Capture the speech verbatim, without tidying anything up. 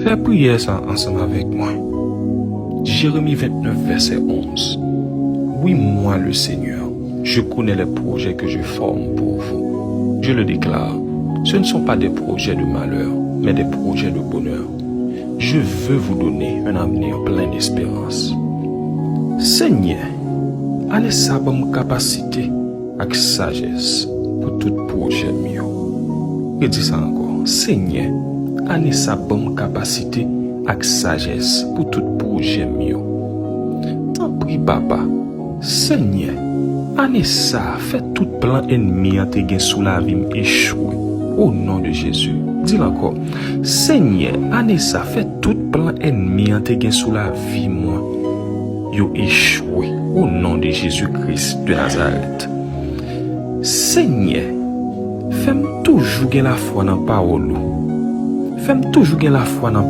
Fè priyè sa ansanm avèk mwen. Jérémie vingt-neuf, verset onze. Oui, moi, le Seigneur, je connais les projets que je forme pour vous. Je le déclare, ce ne sont pas des projets de malheur, mais des projets de bonheur. Je veux vous donner un avenir plein d'espérance. Senyè, ane sa ban m kapasite ak sajès pou tout pwojè m yo. Redi sa ankò. Senyè, ane sa ban m kapasite ak sajès pou tout pwojè m yo. Tanpri, Papa, Senyè, ane sa a, fè tout plan ènmi an te gen sou lavi m echwe, o non de Jezi. Di l ankò. Senyè, ane sa a, fè tout plan ènmi an te gen sou lavi mwen yo echwe, o non de Jezi Kris de Nazarèt. Senyè, fè m toujou gen lafwa nan pawòl ou. Fè m toujou gen lafwa nan